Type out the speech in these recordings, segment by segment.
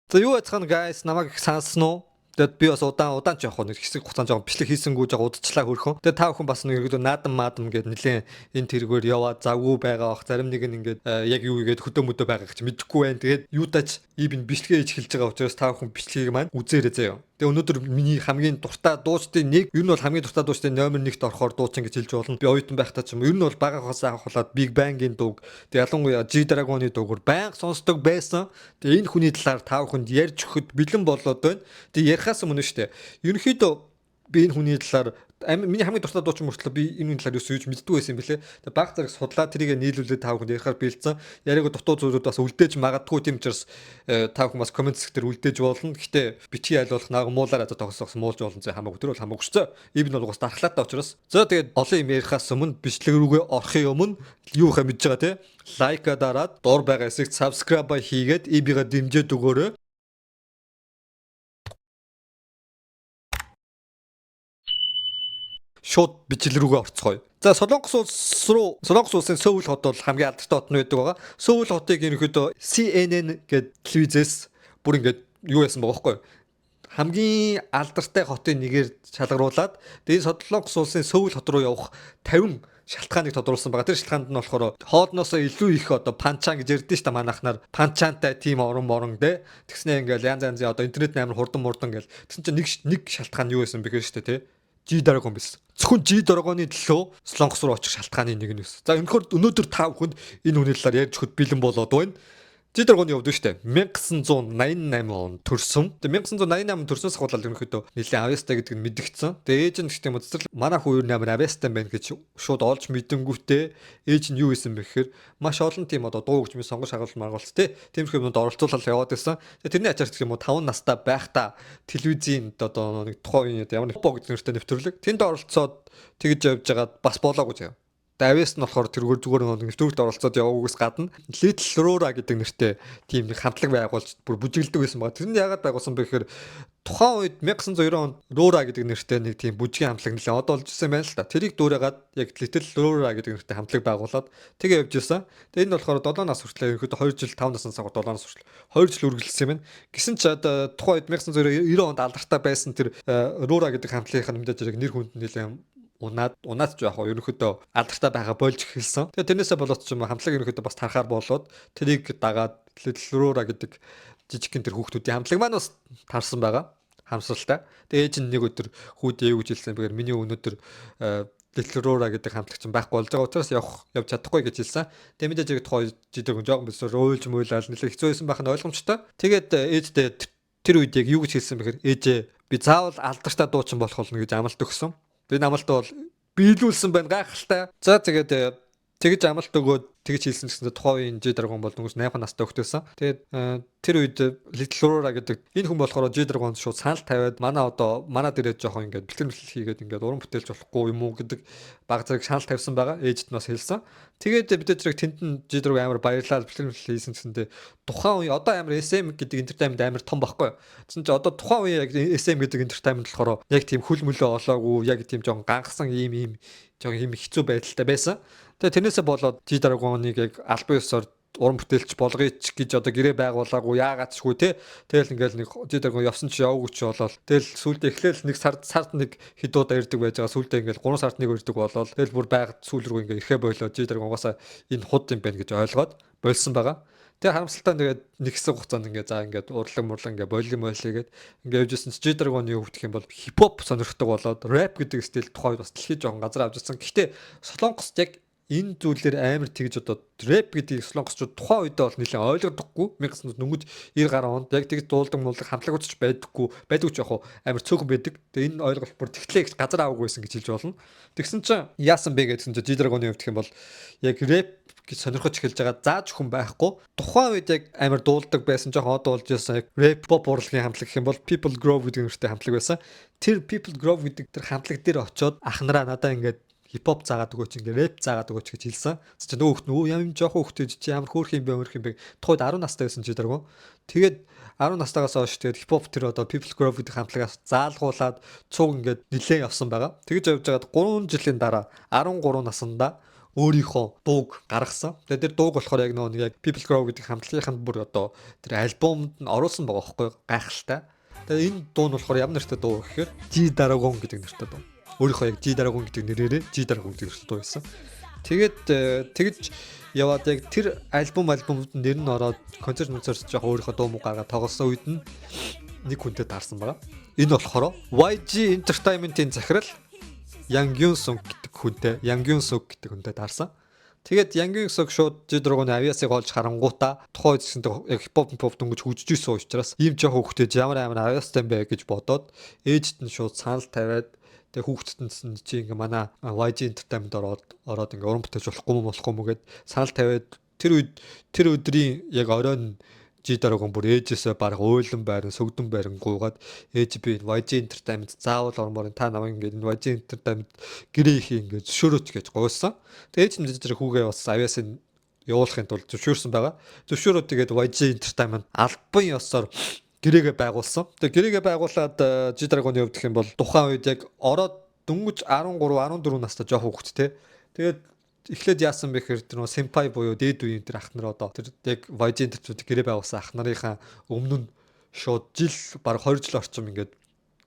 За, юу яцгаана, guys, намайг их сонссон уу? Тэгээд би бас удаан удаан ч явах нэг хэсэг хугацаанд жоохон бичлэг хийсэнгүү жоохон удацлаа хөрхөн. Тэгээд та бүхэн бас нэг ерөөдөө наадам маадам гээд нэлээд энэ тэргээр яваа завгүй байгаа бах. Зарим нэг нь ингээд яг юу игээд хөдөө мөдөө байгаа гэж мэдэхгүй байна. Тэгээд юудаач ибн бичлэгээ хийж эхэлж байгаа учраас та бүхэн бичлэгийг маань үзээрэй заяа. Тэгээ өнөөдөр миний хамгийн дуртай дуучдын нэг, ер нь бол хамгийн дуртай дуучдын номер 1-т орохоор дуучин гэж хэлж болно. Би оюутан байхдаа ч юм ер нь бол багаас авахлаад Big Bang-ийн дууг, тэгээ ялангуяа G-Dragon-ы дуугаар байнга сонсдог байсан. Тэгээ энэ хүний талаар та бүхэнд ярьж өгөхөд бэлэн болоод байна. Тэгээ ярихаас өмнө шүү дээ. Ерөнхийдөө би энэ хүний талаар, миний хамгийн дуртай дуучин мөртлөө би энэ хүний талаар юус юуж мэддгүй байсан юм бэлээ. Тэгээ баг зэрэг судлаа, тэрийг нийлүүлээд та бүхэнд ярихаар бэлдсэн. Яриаг дутуу зүйлүүд бас үлдээж магадгүй, тийм учраас та бүхэн бас comment хэсэг дээр үлдээж болно. Гэхдээ бичгийн айл болох наг муулаараа тогсоос муулж болно зэ, хамаагүй, тэр бол хамаагүй шүү. Ив нь бол угаас дархлаатай учраас. За, тэгээд олон юм ярихаас өмнө, бичлэг рүүгээ орохын өмнө юу хаа мэдж байгаа те. Like дараад, доор байгаа хэсэгт subscribe хийгээд ибига дэмжиж өгөөрэй. Шууд бичлэг рүүгээ орцгоё. За, Солонгос улс руу. Солонгос улсын Сөүл хот бол хамгийн алдартай хот нь байдаг байгаа. Сөүл хотыг ерөнхийдөө CNN гэдэг телевизээс бүр ингээд юу яасан байгаа байхгүй юу? Хамгийн алдартай хотын нэгээр шалгаруулад, тэгээд Солонгос улсын Сөүл хот руу явах 50 шалтгааныг тодруулсан байгаа. Тэр шалтгаанд нь болохоор хоолноосоо илүү их одоо панчан гэж ярьдэн шүү дээ манайхнаар. Панчантай тийм орон морон те. Тэгснэ ингээл янз янзын одоо интернет амар хурдан мурдан гэл. Тэгсэн чинь нэг шалтгаан юу байсан бэ гэхээр шүү дээ те. G-Dragon байсан. Зөвхөн G-Dragon-ы төлөө Солонгос руу очих шалтгааны нэг нь байсан. За, өнөхөр өнөөдөр та бүхэнд энэ хүний талаар ярьж өгөхөд бэлэн болоод байна. G-Dragon явд шүү дээ. 1988 онд төрсөн. Тэгээ 1988 онд төрснөөс ахуулаад ерөнхийдөө нэлээд авьяастай гэдэг нь мэдэгдсэн. Тэгээ ээж нь гэх юм уу, цэцэрлэг манай хүү ер нь амар авьяастай байна гэж шууд олж мэдэнгүүтээ ээж нь юу хийсэн бэ гэхээр маш олон тийм одоо дуу гэж ми сонгож шагнал маргалц те. Тиймэрхүү юмуд оролцуулаад яваад байсан. Тэгээ тэрний ачаар гэх юм уу, 5 настай байхдаа телевизийн одоо нэг тухайн үеийн ямар нэг бо гэдэг нэртэй нэвтрүүлэг. Тэнд оролцоод тэгж явж байгаад бас болоогүй заяа. Давис нь болохоор тэргээр зүгээр нэг нэвтрүүлэгт оролцоод яваагүйс гадна Little Rora гэдэг нэртэй тийм нэг хамтлаг байгуулж бүр бүжиглдэг байсан байгаа. Тэр нь яагаад байгуулсан бэ гэхээр тухайн үед 1990 онд Rora гэдэг нэртэй нэг тийм бүжгийн хамтлаг нэлээ одоо олж ирсэн байна л та. Тэрийг дүүрээгээд яг Little Rora гэдэг нэртэй хамтлаг байгуулад тэгээ явж исэн. Тэгээ энэ болохоор 7 нас хүртлээр ерөнхийдөө 2 жил, 5 наснаас 7 нас хүртэл 2 жил үргэлжилсэн юм байна. Гэсэн ч одоо тухайн үед 1990 онд алдартай байсан тэр Rora гэдэг хамтлагийн мэдээж хэрэг нэр хүнд нэлээ унаад унаад ч яг ерөнхийдөө алдартай байгаа болж эхэлсэн. Тэгээ тэрнээсээ болоод ч юм хамтлаг ерөнхийдөө бас тарахаар болоод тэрийг дагаад Little Rora гэдэг жижигхэн тэр хүүхдүүдийн хамтлаг маань бас тарсан байгаа. Хамсралтай. Тэгээ ээж нь нэг өдөр хүүдээ юу гэж хэлсэн бэгээр миний өнөөдөр Little Rora гэдэг хамтлаг чинь байхгүй болж байгаа учраас явах явж чадахгүй гэж хэлсэн. Тэгээ мэдээж яг тухайн жидэг жоохон бисээр уйлж муйлал нэлээ хэцүү байсан байх нь ойлгомжтой. Тэгээд ээждээ тэр үед яг юу гэж хэлсэн бэхээр ээжээ би заавал алдартай дуучин болох болно гэж амлалт өгсөн. Тэгээ энэ амлалт бол биелүүлсэн байна, гайхалтай. За, тэгээд тэгж амлалт өгөөд тэгж хэлсэн гэсэн тухайн үеийн G-Dragon бол дөнгөж 8 настай хүүхдээсэн. Тэгээд тэр үед Little Rora гэдэг энэ хүн болохоор G-Dragon шууд санал тавиад, манай одоо манай дээрээ жоохон ингээд бэлтгэл мэтлэл хийгээд ингээд уран бүтээлч болохгүй юм уу гэдэг баг зэрэг санал тавьсан байгаа. Ээжд нь бас хэлсэн. Тэгээд бид зэрэг тэнд нь G-Dragon амар баярлаад бэлтгэл мэтлэл хийсэн гэсэндээ тухайн үе одоо амар SM гэдэг entertainment амар том байхгүй юу. Тэгсэн чинь одоо тухайн үе яг SM гэдэг entertainment болохоор яг тийм хөл мөлөө олоогүй, яг тийм жоохон гангасан ийм ийм жоохон ийм хэцүү байдалтай байсан. Тэгээ тэрнээсээ болоод G-Dragon-ыг яг албан ёсоор уран бүтээлч болгоё ч гэж одоо гэрээ байгуулаагүй, яагаад ч үгүй те. Тэгэл ингээл нэг G-Dragon явсан чи яваагүй ч болоод тэгэл сүүлдээ эхлээл нэг сард сард нэг хэд удаа ирдэг байж байгаа, сүүлдээ ингээл 3 сард нэг ирдэг болоод тэгэл бүр байга сүүл рүү ингээ ирэхэ болоо G-Dragon угаасаа энэ худ юм байна гэж ойлгоод болсон байгаа. Тэгээ харамсалтай нь тэгээд нэг хэсэг хугацаанд ингээ за ингээд урлаг мурлаг ингээ болиг молиг гээд ингээ явж исэн чи G-Dragon-ы юу гэх юм бол хипхоп сонирхдаг болоод рэп гэдэг стил тухайн үед бас дэлхийд жоохон газар авч ирсэн. Гэхдээ Солонгост яг энэ зүйлээр амар тэгж одоо рэп гэдгийг солонгосчууд тухайн үедээ бол нэлээд ойлгодоггүй. 1990 гаруй онд яг тэгж дуулдаг муулдаг хамтлаг ч байдаггүй. Байдаг ч яг амар цөөхөн байдаг. Тэгээ энэ ойлголт бүр тэгтлээ гэж газар аваагүй байсан гэж хэлж болно. Тэгсэн чинь яасан бэ гэсэн чинь G-Dragon-ы хувьд гэх юм бол яг рэп гэж сонирхож эхэлж байгаа зааж хүн байхгүй. Тухайн үед яг амар дуулдаг байсан, жоохон од болж байсан яг рэп pop урлагийн хамтлаг гэх юм бол People Grove гэдэг нэртэй хамтлаг байсан. Тэр People Grove гэдэг тэр хамтлаг дээр очиод ах нараа надаа ингээд хипхоп заагаад өгөөч, ингээ рэп заагаад өгөөч гэж хэлсэн. Чи нөгөө хөхт нөө юм жоохон хөхтэй чи ямар хөөрх юм бэ, хөөрх юм бэ. Тухайд 10 настай байсан чи дэргүү. Тэгээд 10 настайгаас хойш тэгээд хипхоп тэр одоо People Grove гэдэг хамтлагаас заалгуулад цуг ингээд нилээн явсан байгаа. Тэгж явж байгаад 3 жилийн дараа 13 наснда өөрийнхөө дууг гаргасан. Тэгээд тэр дууг болохоор яг нөгөө нэг яг People Grow гэдэг хамтлагийнх нь бүр одоо тэр альбомд нь оруулсан байгаа байхгүй, гайхалтай. Тэгээд энэ дуу нь болохоор ямар нэртэй дуу гэхээр G Dragon гэдэг нэртэй дуу. Өөрийнхөө яг G Dragon гэдэг нэрээрээ G Dragon гэдэг нэртэй дуу байсан. Тэгээд тэгж яваад яг тэр альбомд нэр нь ороод, концерт концерт жоох өөрийнхөө дуу муу гаргаад тоглосон үед нь нэг хүнтэй таарсан байгаа. Энэ болохоор YG Entertainment-ийн захирал Yang Hyun Suk гэдэг хүнтэй, Yang Hyun Suk гэдэг хүнтэй таарсан. Тэгээд Yang Hyun Suk шууд G Dragon-ы авьяасыг олж харангуутаа тухайн үед гэсэн яг хипхоп хипхоп дөнгөж хөгжиж исэн учраас ийм жоох хүүхдээ ямар амар авьяастай юм бэ гэж бодоод ээжд нь шууд санал тавиад, тэгээ хүүхдэд нь чи ингээ манай YG Entertainment ороод ингээ уран бүтээж болохгүй юм гэд санал тавиад, тэр үед, тэр өдрийн яг оройн G Dragon бүр ээжээсээ бараг уйлан байран, сөгдөн байран гуйгаад, ээж, би YG Entertainment заавал ормоор, та намайг ингээд энэ YG Entertainment гэрээ их ингээд зөвшөөрөөч гэж гуйсан. Тэгээ ээж нь тэр хүүгээ бас авьяасыг явуулахын тулд зөвшөөрсөн байгаа. Зөвшөөрөөд тэгээд YG Entertainment албан ёсоор гэрээгээ байгуулсан. Тэгээ гэрээгээ байгуулад G Dragon-ы хувьд гэх юм бол тухайн үед яг ороод дөнгөж 13 14 настай жоох хүүхэд те. Тэгээд эхлээд яасан бэ гэхээр тэр нөгөө senpai буюу дээд үеийн тэр ах нар, одоо тэр яг YG Entertainment гэрээ байгуулсан ах нарынхаа өмнө нь шууд жил, бараг 20 жил орчим ингээд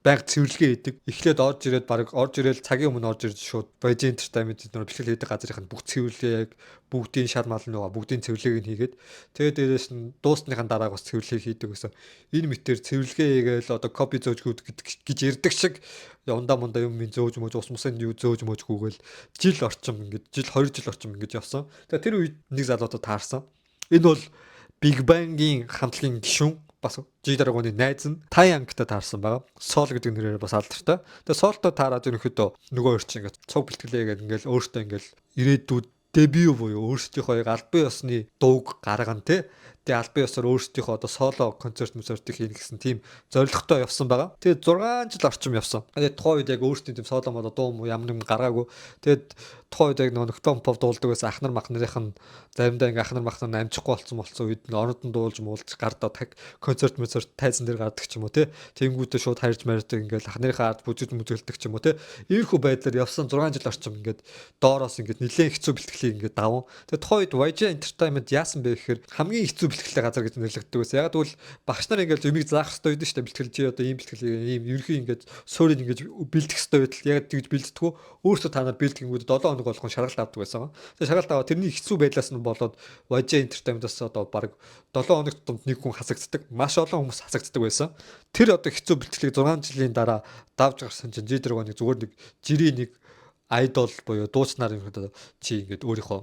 байнга цэвэрлэгээ хийдэг. Эхлээд орж ирээд, бараг орж ирээл цагийн өмнө орж ирж шууд YG Entertainment нөр бэлтгэл хийдэг газрынх нь бүх цэвэрлэгийг, бүгдийн шар мал нөгөө бүгдийн цэвэрлэгийг нь хийгээд, тэгээд дээрээс нь дуусныхаа дараа бас цэвэрлэгийг хийдэг гэсэн. Энэ мэтэр цэвэрлэгээ хийгээл одоо кофе зөөж гэдэг гэж ярьдаг шиг ундаа мундаа юм минь зөөж мөөж, ус мусын юу зөөж мөөжгүйгээл жил орчим ингээд, жил 20 жил орчим ингэж явсан. Тэгээд тэр үед нэг залуудад таарсан. Энэ бол Big Bang-ийн хамтлагийн гишүүн, бас G Dragon-ы найз нь Taeyang-тай таарсан байгаа. Sol гэдэг нэрээр бас алдартай. Тэгээ Sol-той таарад ерөнхийдөө нөгөө хоёр чинь ингээд цуг бэлтгэлээ гэдэг ингээл өөртөө ингээл ирээдүйд дебют буюу өөрсдийнхөө яг албан ёсны дууг гаргана те. Тэгээ албан ёсоор өөрсдийнхөө одоо соло концерт концертыг хийнэ гэсэн тийм зорилготой явсан байгаа. Тэгээ 6 жил орчим явсан. Тэгээ тухайн үед яг өөрсдийн тийм соло модо дуу муу ямар нэгэн гаргаагүй. Тэгээд тухайн үед яг нөгөө нөхтөн pop дуулдаг байсан ах нар мах нарын нь заримдаа ингээ ах нар мах нар амжихгүй болсон үед нь ород нь дуулж муулж гардаа таг концерт концерт тайзан дээр гардаг ч юм уу те. Тэнгүүтээ шууд харж мардаг, ингээл ах нарынхаа ард бүжиж мүжгэлдэг ч юм уу те. Иймэрхүү байдлаар явсан. 6 жил орчим ингээд доороос ингээд нэлээд хэцүү бэлтгэлийг ингээд даван. Тэгээ тухайн үед YG Entertainment яасан бэ гэхээр хамгийн хэцүү бэлтгэлтэй газар гэж нэрлэгддэг байсан. Яг тэгвэл багш нар ингээд юмыг заах хэрэгтэй байдаг шүү дээ. Бэлтгэл чи одоо ийм бэлтгэл, ийм ерөнхий ингээд суурийг ингээд бэлдэх хэрэгтэй байтал яг тэгж бэлддэггүй. Өөрсдөө та нар бэлтгэнгүүд 7 хоног болгон шаргалт авдаг байсан. Тэгээ шаргалт аваад тэрний хэцүү байдлаас нь болоод YG Entertainment-аас одоо баг 7 хоног тутамд нэг хүн хасагддаг. Маш олон хүмүүс хасагддаг байсан. Тэр одоо хэцүү бэлтгэлийг 6 жилийн дараа давж гарсан чинь G Dragon-ыг зүгээр нэг жирийн нэг idol буюу дуучнаар юм чи ингээд өөрийнхөө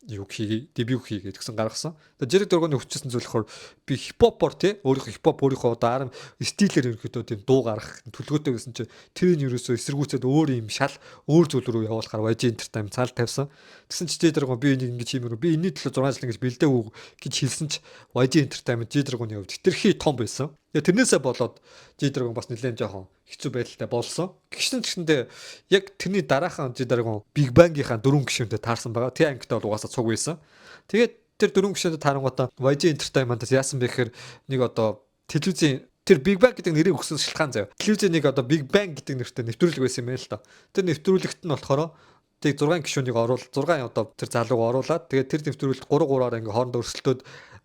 юу хийе, дебют хийгээ гэсэн гаргасан. Тэгээ G Dragon-ы хүчсэн зүйл болохоор би хипхопор тий өөрийнхөө хипхоп, өөрийнхөө одоо арам стилээр ерөнхийдөө тийм дуу гаргах төлөвлөгөөтэй гэсэн чинь тэрийг ерөөсөө эсэргүүцээд өөр юм шал өөр зүйл рүү явуулахаар YG Entertainment цаал тавьсан. Тэгсэн чи G Dragon би энийг ингэж хиймээр, би энэний төлөө 6 жил ингэж бэлдээгүй гэж хэлсэн чи YG Entertainment G Dragon-ы хувьд хэтэрхий том байсан. Тэгээ тэрнээсээ болоод G Dragon бас нэлээд жоохон хэцүү байдалтай болсон. Гэгсэн ч гэсэндээ яг тэрний дараахан G Dragon Big Bang-ийнхаа дөрвөн гишүүнтэй таарсан байгаа. Тэ ангитай бол угаасаа цуг байсан. Тэгээд тэр дөрвөн гишүүнтэй таарангуудаа YG Entertainment-аас яасан бэ гэхээр нэг одоо телевизийн тэр Big Bang гэдэг нэрийг өгсөн шалтгаан заяа. Телевизийн нэг одоо Big Bang гэдэг нэртэй нэвтрүүлэг байсан юм байна л да. Тэр нэвтрүүлэгт нь болохоор тэг 6 гишүүнийг оруул, 6 одоо тэр залууг оруулаад, тэгээд тэр нэвтрүүлэгт 3 3-аар ингээ хоорондоо өрсөлдөөд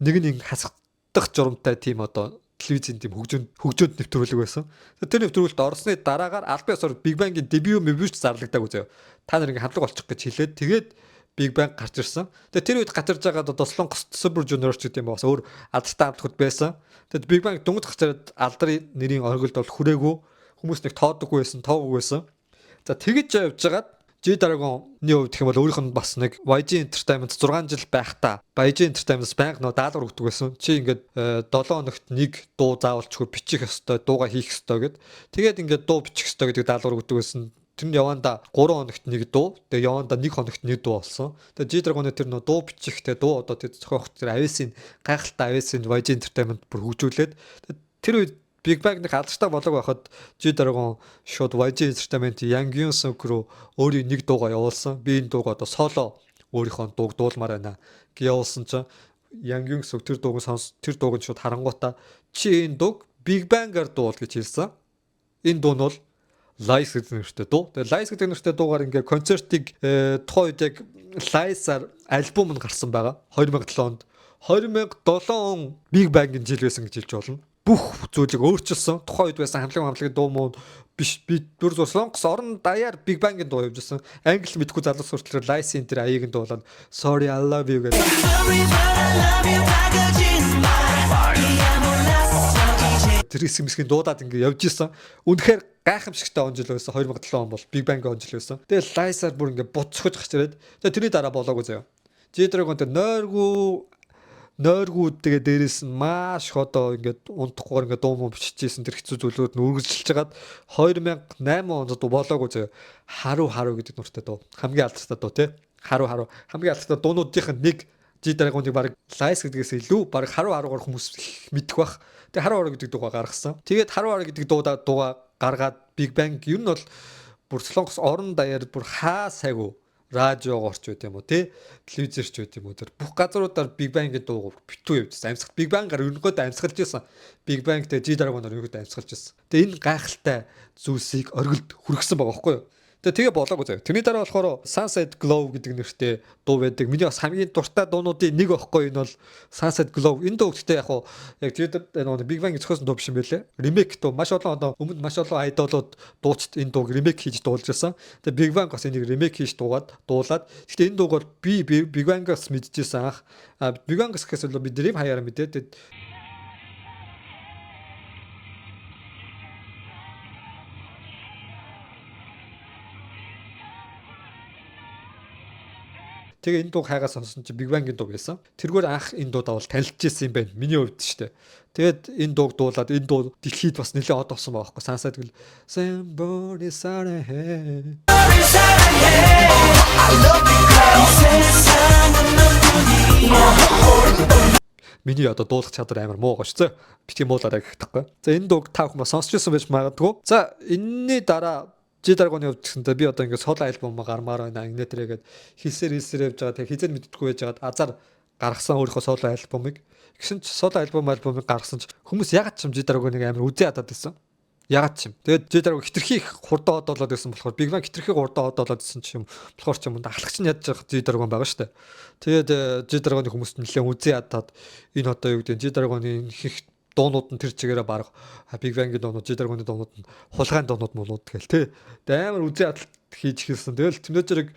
нэг нь ингээ хасагдах журамтай тийм одоо телевизийн тийм хөгжөөнд нэвтрүүлэг байсан. Тэр нэвтрүүлэгт орсны дараагаар албан ёсоор Big Bang-ийн дебют мебют зарлагдаагүй заяа. Та нар ингээ хамтлаг болчих гэж хэлээд тэгээд Big Bang гарч ирсэн. Тэгээ тэр үед гарч ирж байгаад одоо Солонгос Super Junior ч гэдэг юм бас өөр алдартай хамтлагууд байсан. Тэгээд Big Bang дөнгөж гарч ирээд алдрын нэрийн оргилд бол хүрээгүй, хүмүүс нэг тоодоггүй байсан, тоогоогүй байсан. За, тэгэж явж байгаад G Dragon-ны хувьд гэх юм бол өөрийнх нь бас нэг YG Entertainment 6 жил байхдаа YG Entertainment-аас байнга нөө даалгавар өгдөг байсан. Чи ингээд 7 хоногт нэг дуу заавалчгүй бичих ёстой, дууга хийх ёстой гэд. Тэгээд ингээд дуу бичих ёстой гэдэг даалгавар өгдөг байсан. Тэр нь яванда 3 хоногт нэг дуу, тэгээ яванда 1 хоногт нэг дуу болсон. Тэгээ G Dragon-ы тэр нөө дуу бичих те дуу одоо тэр зохиох тэр авиасын, гайхалтай авиасын YG Entertainment бүр хөгжүүлээд, тэр үед Big Bang нэг алдартай болог байхад G Dragon шууд YG Entertainment Yang Hyun Suk руу өөрийн нэг дуугаа явуулсан. Би энэ дууг одоо соло өөрийнхөө дууг дуулмаар байна гэж явуулсан чинь Yang Hyun Suk тэр дууг сонс, тэр дууг нь шууд харангуутаа чи энэ дууг Big Bang-аар дуул гэж хэлсэн. Энэ дуу нь бол Lies гэдэг нэртэй дуу. Тэгээ Lies гэдэг нэртэй дуугаар ингээ концертыг тухайн үед яг Lies-аар альбом нь гарсан байгаа. 2007 онд. 2007 он Big Bang-ийн жил байсан гэж хэлж болно. Бүх зүйлийг өөрчилсөн. Тухайн үед байсан хамлаг дуу муу биш, би бүр зур Солонгос орон даяар Big Bang-ийн дуу явж байсан. Англи мэдгүй залуус хүртэл Lies-ийн тэр аяыг нь дуулаад "Sorry I love you" гэдэг. Тэр хэсэг мэсгийн дуудаад ингэ явж исэн. Үнэхээр гайхамшигтай он жил байсан. 2007 он бол Big Bang он жил байсан. Тэгээд Lies-аар бүр ингэ буцхож гарч ирээд, тэгээд тэрний дараа болоогүй заяа. G-Dragon тэр нойргүй нойргүй, тэгээ дээрэс нь маш их одоо ингээд унтахгүйгээр ингээд дуу муу биччихсэн тэр хэцүү зүйлүүд нь үргэлжилж хагаад 2008 онд болоогүй заяа. Haru Haru гэдэг нэртэй дуу. Хамгийн алдартай дуу, тий. Haru Haru хамгийн алдартай дуунуудынх нь нэг. G-Dragon-ыг баг Lies гэдгээс илүү баг Haru Haru-гаар хүмүүс мэдэх бах. Тэгээ Haru Haru гэдэг дуугаа гаргасан. Тэгээд Haru Haru гэдэг дуугаа гаргаад Big Bang ер нь бол бүр Солонгос орон даяар бүр хаа сайгүй радиогоор ч байт юм уу, тий, телевизээр ч байт юм уу, тэр бүх газруудаар Big Bang-ийн дууг битүү явжсэн. Амьсгал Big Bang-аар ерөнхийдөө амьсгалж байсан. Big Bang тэгээ G-Dragon-оор ерөнхийдөө амьсгалж байсан. Тэгээ энэ гайхалтай зүйлсийг оргилд хүргэсэн байгаа байхгүй юу? Тэгээ болоогүй заяа. Тэрний дараа болохоор Sunset Glow гэдэг нэртэй дуу байдаг. Миний бас хамгийн дуртай дуунуудын нэг байхгүй, энэ бол Sunset Glow. Энэ дуу гэхдээ яг хуу яг тэр нөгөө Big Bang зохиосон дуу биш юм байлээ. Remake дуу. Маш олон одоо өмнө маш олон idol-ууд, дуучид энэ дууг remake хийж дуулж байсан. Тэгээ Big Bang бас энийг remake хийж дуугаад дуулаад. Гэхдээ энэ дууг бол би Big Bang-аас мэдчихсэн анх. Big Bang-аас гэхээс илүү би Dream High-аар мэдээд тэгээ энэ дууг хайгаа сонсон чи Big Bang-ийн дуу байсан. Тэргээр анх энэ дуудаа бол танилцж ирсэн юм байна. Миний хувьд шүү дээ. Тэгээд энэ дууг дуулаад энэ дуу дэлхийд бас нэлээд од авсан байгаа байхгүй. Sunset гэл Somebody 사랑해. Миний одоо дуулах чадвар амар муу байгаа шүү. Битгий муулаарай гэх тахгүй. За, энэ дууг та бүхэн сонсч ирсэн байж магадгүй. За, энэний дараа G-Dragon-ы хувьд гэсэнтэй би одоо ингээд соло альбом гармаар байна. Ингэ тэргээд хэлсээр хэлсээр явж байгаа. Тэгээ хизээ мэддэггүй байж байгаад азар гаргасан өөрийнхөө соло альбомыг. Тэгсэн чи соло альбомыг гаргасан чи хүмүүс ягаад ч юм G-Dragon-ыг амар үзээ ядаад байсан. Ягаад ч юм. Тэгээд G-Dragon хитрхи их хурдан од болоод байсан болохоор, Big Bang хитрхи хурдан од болоод байсан ч юм болохоор ч юм ахлагч нь ядж байгаа G-Dragon байгаа шүү дээ. Тэгээд G-Dragon-ы хүмүүст нэлээд үзээ ядаад энэ одоо юу гэдэг G-Dragon-ы их дуунууд нь тэр чигээрээ баг Big Bang-ийн дуунууд, G-Dragon-ы дуунууд нь хулгайн дуунууд мунууд гэл тий. Тэгээ амар үзээ ядалт хийж эхэлсэн. Тэгэл тэмдэж зэрэг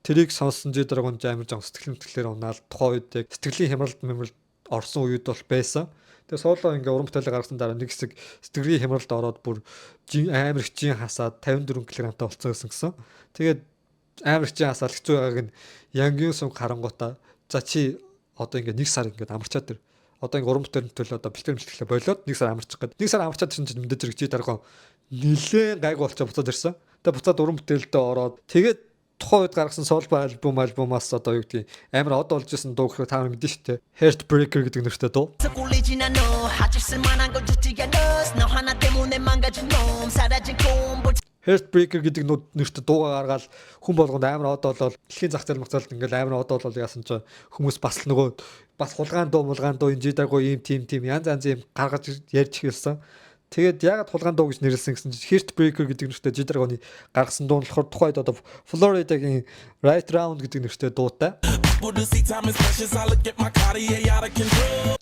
тэрийг сонссон G-Dragon амар жон сэтгэл мэтгэлээр унаал тухайн үед яг сэтгэлийн хямралд мэмралд орсон үед бол байсан. Тэгээ соло ингээ уран бүтээлээ гаргасан дараа нэг хэсэг сэтгэлийн хямралд ороод бүр амар их жин хасаад 54 кг-тай болцсон гэсэн гэсэн. Тэгээд амар их жин хасаад хэцүү байгааг нь Янгийн сум харангуутаа за чи одоо ингээ нэг сар ингээ амарчаад тэр одоо ингээ уран бүтээл төлөө одоо бэлтгэл мэлтгэлээ болоод нэг сар амарчих гээд нэг сар амарчаад ирсэн чинь мэдээж хэрэг G-Dragon нилээн гайг болчоо буцаад ирсэн. Тэгээ буцаад уран бүтээлдээ ороод тэгээд тухайн үед гаргасан соло альбомаас одоо юу гэдгийг амар од болж исэн дуу гэхээр та нар мэдэн шүү дээ. Heartbreaker гэдэг нэртэй дуу. 꿀리진 않아 하질 쓸만한 걸 주지 않아 너 하나 때문에 망가진 놈 사라진 꿈 Heartbreaker гэдэг нэртэй дуугаа гаргаад хүн болгонд амар од болоод дэлхийн зах зээл мацалд ингээл амар од болол яасан чинь хүмүүс бас л нөгөө бас хулгайн дуу мулгаан дуу энэ G-Dragon ийм тим тим янз янз юм гаргаж ярьж эхэлсэн. Тэгээд ягаад хулгайн дуу гэж нэрлсэн гэсэн чинь Heartbreaker гэдэг нэртэй G-Dragon-ы гаргасан дуу нь болохоор тухайд одоо Florida-гийн Right Round гэдэг нэртэй дуутай.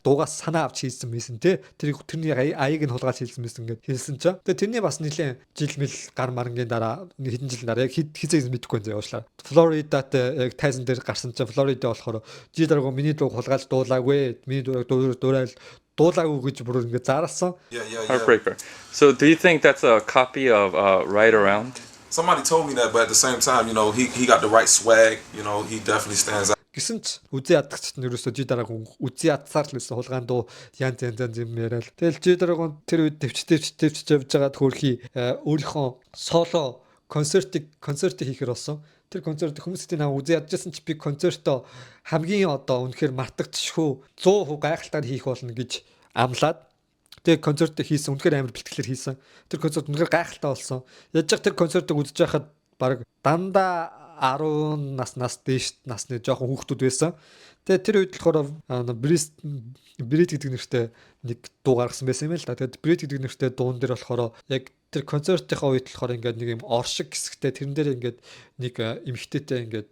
Дуугаас санаа авч хийсэн мэсэн те. Тэр тэрний аяыг нь хулгайлж хийсэн мэсэн гэд хэлсэн чинь. Тэгээ тэрний бас нэлээд жил мэл гар марангийн дараа хэдэн жилийн дараа яг хизээ мэдэхгүй юм заяа уушлаа. Флоридатай яг тайзан дээр гарсан чинь Флорида болохоор G-Dragon миний дууг хулгайлж дуулаагүй. Миний дууг дуурайл дуулаагүй гэж бүр ингэ зарласан. Yeah. Heartbreaker. So do you think that's a copy of Right Around? Somebody told me that, but at the same time, he got the right swag. He definitely stands out. Гисэн ч үзэн ядагчд нь ерөөсөө G-Dragon үзэн ядсаар л байсан, хулгайн дуу янз янз янз юм яриад. Тэгэл G-Dragon тэр үед төвч төвч төвч явж байгаад хөөрхий өөрийнхөө соло концертыг хийхээр болсон. Тэр концерт хүмүүсийн нам үзэн ядчихсан ч би концертоо хамгийн одоо үнэхээр мартагдчихгүй 100% гайхалтайгаар хийх болно гэж амлаад тэгээ концерт хийсэн, үнэхээр амар бэлтгэлээр хийсэн. Тэр концерт үнэхээр гайхалтай болсон. Яаж яг тэр концертыг үзэж байхад баг дандаа 10 наснаас дээш насны жоохон хүүхдүүд байсан. Тэгээ тэр үед болохоор Breathe Breathe гэдэг нэртэй нэг дуу гаргасан байсан юм л да. Тэгээд Breathe гэдэг нэртэй дуун дээр болохоор яг тэр концертынхаа үед болохоор ингээд нэг юм оршиг хэсэгтэй тэрэн дээр ингээд нэг эмэгтэйтэй ингээд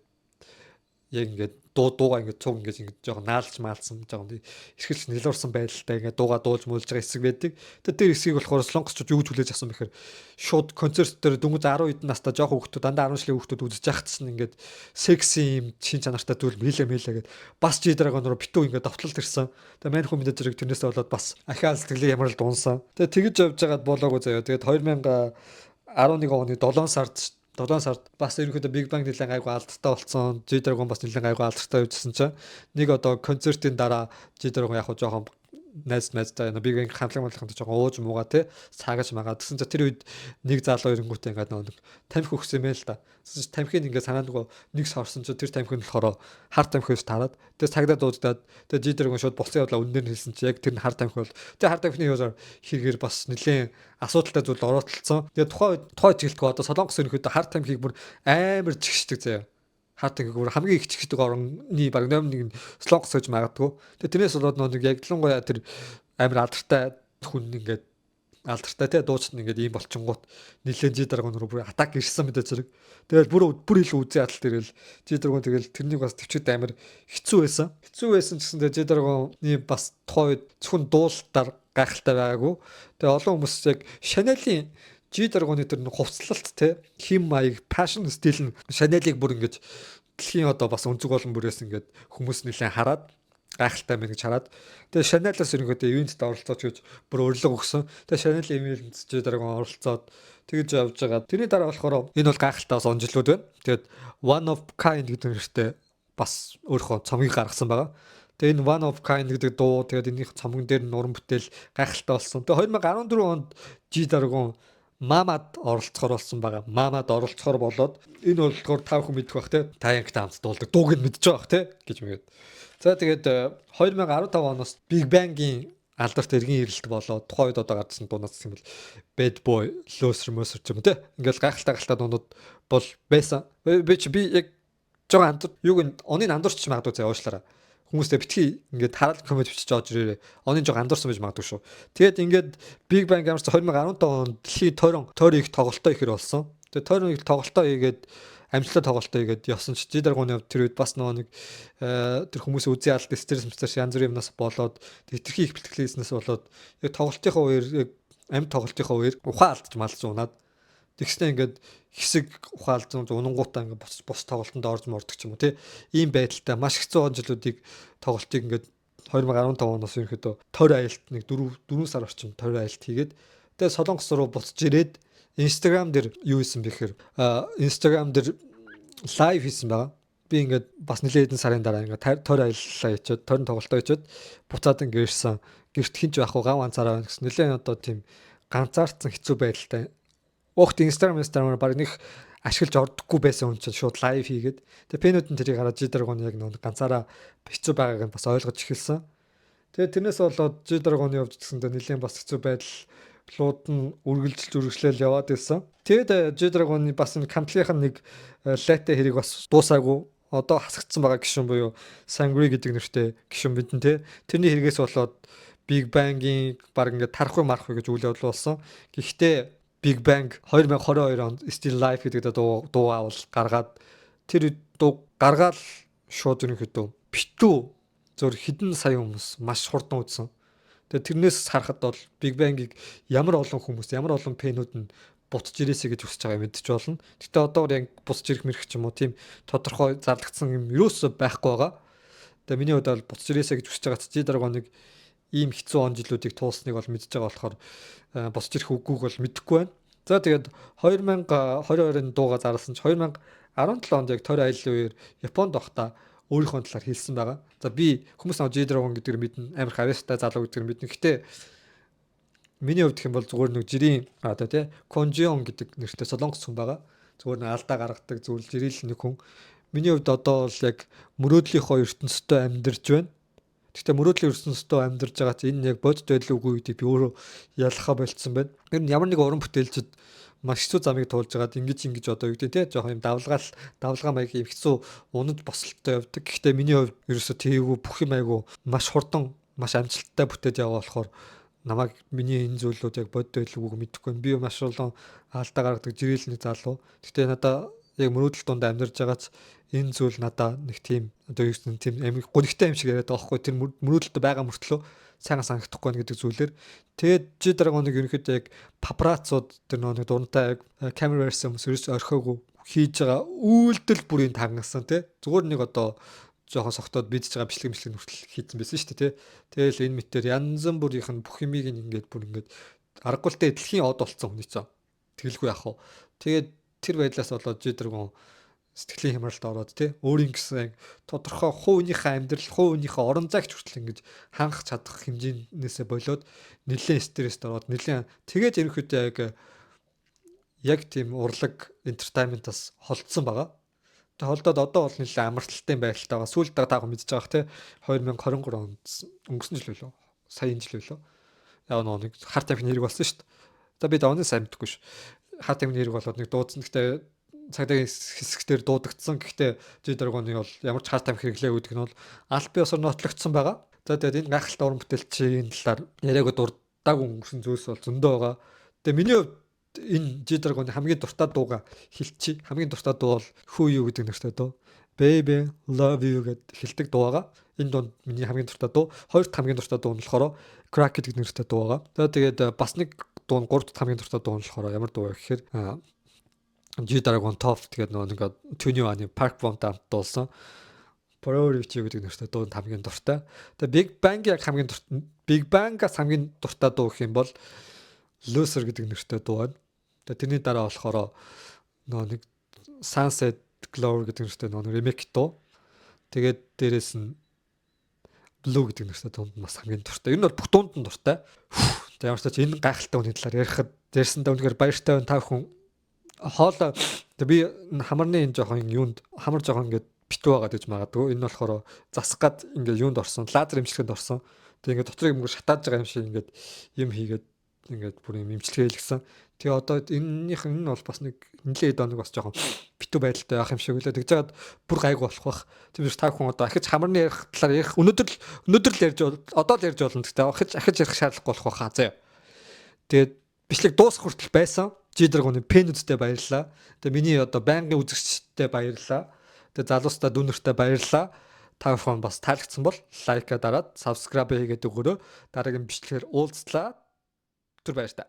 Яг ингээд дуугаа ингээд цуг ингээд ингээд жоохон наалж маалсан, жоохон эрхэлж нэлуурсан байдалтай ингээд дуугаа дуулж муулж байгаа хэсэг байдаг. Тэгээ тэр хэсгийг болохоор солонгосчууд юу гэж хүлээж авсан бэхээр шууд концерт дээр дөнгөж 10 хэдэн настай жоохон хүүхдүүд, дандаа 10 жилийн хүүхдүүд үзэж яхад чинь ингээд секси юм чин чанартай зүйл мэлээ мэлээ гэд бас G-Dragon руу битүү ингээд довтлолт ирсэн. Тэгээ мань хүн мэдээж зэрэг тэрнээсээ болоод бас ахиал сэтгэлийн ямрал дуунсан. Тэгээ тэгэж явж байгаад болоогүй заяа. Тэгээд 2011 оны 7 сард бас ерөнхийдөө Big Bang нэлээд гайгүй алдартай болсон. G-Dragon бас нэлээд гайгүй алдартай байжсэн чинь нэг одоо концертын дараа G-Dragon яг хуу жоохон найз найзтай Big Bang хамтлаг малханд жоохон ууж муугаа те саагаж магаа. Тэгсэн чинь тэр үед нэг залуу ирэнгүүтээ ингээд нэг тамхи өгсөн юм байл та. Тэгсэн чинь тамхиг ингээд санаа нөгөө нэг сорсон чинь тэр тамхи нь болохоор хар тамхиос тараад, тэгээ цагдаа дуудаад, тэгээ G-Dragon шууд болсон явдлаа үннээр нь хэлсэн чи яг тэр нь хар тамхи бол тэгээ хар тамхины юусаар хэрэгээр бас нэлээд асуудалтай зүйл оролцсон. Тэгээ тухайн үед жилтгөө одоо Солонгос ерөнхийдөө хар тамхиг бүр амар жигшдэг заяа, хар тамхиг бүр хамгийн их жигшдэг орны баг номер 1 нь Солонгос гэж магадгүй. Тэгээ тэрнээс болоод нэг яг ялангуяа тэр амар алдартай хүн, ингээд алдартай те дуучин ингээд ийм болчингууд нэлээд G-Dragon руу бүр attack ирсэн мэдээ зэрэг. Тэгэл бүр бүр илүү үзэн ядалт ирэл G-Dragon тэгэл тэрнийг бас төвчд амар хэцүү байсан. Хэцүү байсан ч гэсэндээ G-Dragon-ы бас тухайн үед зөвхөн дуулалтаар гайхалтай байгаагүй. Тэгээ олон хүмүүс яг Chanel-ийн G-Dragon-ы тэр хувцлалт те хим маяг, fashion style нь Chanel-ыг бүр ингэж дэлхийн одоо бас өнцөг олон бүрээс ингээд хүмүүс нэлээд хараад гайхалтай байна гэж хараад, тэгээ Chanel-аас ерөнхийдөө event-д оролцооч гэж бүр урилга өгсөн. Тэгээ Chanel event G-Dragon оролцоод тэгж явж байгаа. Тэрний дараа болохоор энэ бол гайхалтай бас он жилүүд байна. Тэгээд One of Kind гэдэг нэртэй бас өөрийнхөө цомгийг гаргасан байгаа. Тэгээ энэ One of Kind гэдэг дуу, тэгээд энийх цомгон дээр нь уран бүтээл гайхалтай болсон. Тэгээ 2014 онд G-Dragon MAMA-д оролцохоор болсон байгаа. MAMA-д оролцохоор болоод энэ болохоор та бүхэн мэдэх бах те. Taeyang-тай хамт дуулдаг. Дууг нь мэдж байгаа бах те гэж мэгээд. За, тэгээд 2015 оноос Big Bang-ийн алдарт эргэн ирэлт болоод тухайн үед одоо гарсан дуунаас гэх юм бол Bad Boy, Loser Moser ч юм уу те. Ингээл гайхалтай гайхалтай дуунууд бол байсан. Би яг жоо андур юуг нь оныг андуурч магадгүй заа, уушлаарай. Хүмүүстэй битгий ингээд хараад comment бичиж орж ирээрээ. Онын жоо андуурсан байж магадгүй шүү. Тэгээд ингээд Big Bang ямар ч 2015 онд дэлхийн тойрон их тоглолтоо ихээр болсон. Тэгээд тойрон их тоглолтоо хийгээд, амжилттай тоглолтоо хийгээд явсан чи G-Dragon-ы тэр үед бас нөгөө нэг тэр хүмүүсийн үзэн ялалт, стресс стресс янз бүрийн юмнаас болоод хэтэрхий их бэлтгэл хийснээс болоод яг тоглолтынхоо үеэр, яг амьд тоглолтынхоо үеэр ухаан алдаж малж унаад, тэгснэ ингээд хэсэг ухаан алдсан, унангуудаа ингээд бус бус тоглолтонд орж мордог ч юм уу тий, ийм байдалтай маш хэцүү он жилүүдийг тоглолтыг ингээд 2015 оноос ерөнхийдөө тойр аялалт нэг 4 4 сар орчим тойр аялалт хийгээд, тэгээ Солонгос руу буцаж ирээд Instagram дээр юу хийсэн бэ гэхээр Instagram дээр live хийсэн байгаа. Би ингээд бас нэлээд хэдэн сарын дараа ингээд тойр аяллаа хийчихэд, тойрон тоглолтоо хийчихэд буцаад ингээд ирсэн. Гэрт хинч байхгүй, гав ганцаараа байна гэсэн. Нэлээд одоо тийм ганцаардсан хэцүү байдалтай. Уухт Instagram-аар баг нэг ашиглаж ордоггүй байсан хүн чинь шууд live хийгээд, тэгээ fan-үүд нь тэрийг хараад G-Dragon яг нэг ганцаараа хэцүү байгааг нь бас ойлгож эхэлсэн. Тэгээ тэрнээс болоод G-Dragon явж гэсэндээ нэлээд бас хэцүү байдлууд нь үргэлжилж үргэлжлээл яваад байсан. Тэгээд G-Dragon-ы бас нэг хамтлагийнх нь нэг лайтай хэрэг бас дуусаагүй, одоо хасагдсан байгаа гишүүн буюу Seungri гэдэг нэртэй гишүүн мэдэн те. Тэрний хэрэгээс болоод Big Bang-ийн баг ингээд тарахгүй марахгүй гэж үйл явдал болсон. Гэхдээ Big Bang 2022 онд Still Life гэдэг дуу аавал гаргаад, тэр дуу гаргаал шууд ерөнхийдөө битүү зөөр хэдэн сая хүмүүс маш хурдан үзсэн. Тэгээ тэрнээс харахад бол Big Bang-ыг ямар олон хүмүүс, ямар олон fan-үүд нь буцаж ирээсэй гэж хүсэж байгааг мэдчих болно. Гэтэ одоогор яг буцаж ирэх мэрэх ч юм уу тийм тодорхой зарлагдсан юм ерөөсөө байхгүй байгаа. Тэгээ миний хувьд бол буцаж ирээсэй гэж хүсэж байгаа ч G-Dragon-ыг ийм хэцүү он жилүүдийг туулсныг бол мэдж байгаа болохоор босч ирэх үгүйг бол мэдэхгүй байна. За, тэгээд 2022-ын дууга зарласан чи 2017 онд яг тойрон аяллаа үеэр Японд байхдаа өөрийнхөө талаар хэлсэн байгаа. За, би хүмүүс нөө G-Dragon гэдгээр мэднэ, амар хавьяастай залуу гэдгээр мэднэ. Гэтэ миний хувьд гэх юм бол зүгээр нэг жирийн одоо тий Конжион гэдэг нэртэй солонгос хүн байгаа. Зүгээр нэг алдаа гаргадаг зүгээр жирийн нэг хүн. Миний хувьд одоо бол яг мөрөөдлийнхөө ертөнцийн амьдарч байна. Гэхдээ мөрөөдлийн ертөнцийн амьдарч байгаа чи энэ яг бодит байдал үгүй гэдгийг би өөрөө ялахаа болцсон байна. Тэр нь ямар нэг уран бүтээлчд маш хэцүү замыг туулж байгаад ингэж ингэж одоо юу гэдэг те жоохон юм давлгаал давлгаа маяг юм хэцүү унаж босолттой явдаг. Гэхдээ миний хувьд ерөөсө тийгүү, бүх юм айгу маш хурдан, маш амжилттай бүтээд яваа болохоор намайг миний энэ зүйлүүд яг бодит байдал үгүйг мэдэхгүй. Би маш олон алдаа гаргадаг жирийн нэг залуу. Гэхдээ надаа Яг мөрөөдөл дунд амьдарч байгаа ч энэ зүйл надаа нэг тийм одоо юу гэсэн тийм амиг гунигтай юм шиг яриад байгаа байхгүй. Тэр мөрөөдөлд байгаа мөртлөө сайхан санагдахгүй гэдэг зүйлээр. Тэгээд G-Dragon-ыг ерөнхийдөө яг папараццууд, тэр нэг дурантай яг камер барьсан хүмүүс ерөөс орхиогүй хийж байгаа үйлдэл бүрийн тангасан, тий. Зүгээр нэг одоо жоохон согтоод бидж байгаа бичлэг мичлэг нүртэл хийцэн байсан шүү дээ, тий. Тэгэл энэ мэтэр янз бүрийнх нь бүх юмыг ингээд бүр ингээд аргагүй л дээ, дэлхийн од болцсон хүний цоо. Тэгэлгүй яах вэ? Тэгээд тэр байдлаас болоод G-Dragon сэтгэлийн хямралд ороод, тий, өөрийн гэсэн тодорхой хувийнхээ амьдрал, хувийнхээ орон зайч хүртэл ингэж хангах чадах хэмжээнээсээ болоод нэлээд стресст ороод, нэлээд тэгээд ерөнхийдөө яг тийм урлаг entertainment аас холдсон байгаа. Тэг холдоод одоо бол нэлээд амралттай байдалтай байгаа. Сүүлд та мэдж байгаа х, тий, 2023 онд, өнгөрсөн жил байлоо. Сая энэ жил байлоо. Яг нэг хар тамхины хэрэг болсон шүү дээ. За, би давны сайн мэдэхгүй ш. Хар тамхины хэрэг болоод нэг дуудсан. Гэхдээ цагдаагийн хэсэгтэр дуудагдсан. Гэхдээ G-Dragon-ы бол ямар ч хар тамхи хэрэглээ гэдэг нь бол аль биесээр нотлогдсон байгаа. За, тэгээд энэ гайхалтай уран бүтээлчийн талаар яриаг дурдаг өнгөрсөн зүйлс бол зөндөө байгаа. Тэгээ миний хувьд энэ G-Dragon-ы хамгийн дуртай дууга хэлчихье. Хамгийн дуртай дуу бол Who You гэдэг нэртэй дуу. Baby love you гэд хэлдэг дуу байгаа. Энэ дунд миний хамгийн дуртай дуу. Хоёр дахь хамгийн дуртай дуу нь болохоор Crack гэдэг нэртэй дуу байгаа. За, тэгээд бас нэг дуу нь, гурав дахь хамгийн дуртай дуу нь болохоор ямар дуу вэ гэхээр G-Dragon, Toph тэгээд нөгөө нэг 2NE1-ы Park Bom хамт дуулсан Priority гэдэг нэртэй дуунд хамгийн дуртай. Тэгээ Big Bang яг хамгийн дуртай, Big Bang-аас хамгийн дуртай дуу гэх юм бол Loser гэдэг нэртэй дуу байна. Тэгээ тэрний дараа болохоор нөгөө нэг Sunset Glow гэдэг нэртэй нөгөө remake дуу. Тэгээд дээрэс нь Blue гэдэг нэртэй дуунд бас хамгийн дуртай. Ер нь бол бүх дуунд нь дуртай. Тэгээ ямар ч тач энэ гайхалтай хүний талаар ярихад ярьсандаа үнэхээр баяртай байна. Та бүхэн хоолой тэгээ би хамарны энэ жоохон юунд хамар жоохон ингээд битүү байгаа гэж магадгүй. Энэ болохоор засах гад ингээд юунд орсон, лазер эмчилгээнд орсон. Тэгээ ингээд дотрыг мөнгө шатааж байгаа юм шиг ингээд юм хийгээд ингээд бүр юм эмчилгээ хийлгсэн. Тэгээ одоо энэнийх энэ бол бас нэг нэлээд хоног бас жоохон битүү байдалтай байх юм шиг үлээ. Тэгж жагаад бүр гайгүй болох бах. Тийм биш, та хүн одоо ахиж хамарны ярих талаар ярих өнөөдөр л ярьж, одоо л ярьж болно. Гэхдээ ахиж ярих шаардлагагүй болох баха заяа. Тэгээд бичлэг дуусах хүртэл байсан. G-Dragon-ы fan үүдтэй баярлалаа. Тэгээ миний одоо байнгын үзэгчтэй баярлалаа. Тэгээ залуустаа, дүүнертэй баярлалаа. Та бүхэн бас таалагдсан бол like аа дараад, subscribe хийгээд өгөөрэй. Дараагийн бичлэгээр уулзлаа. Түр баяртай.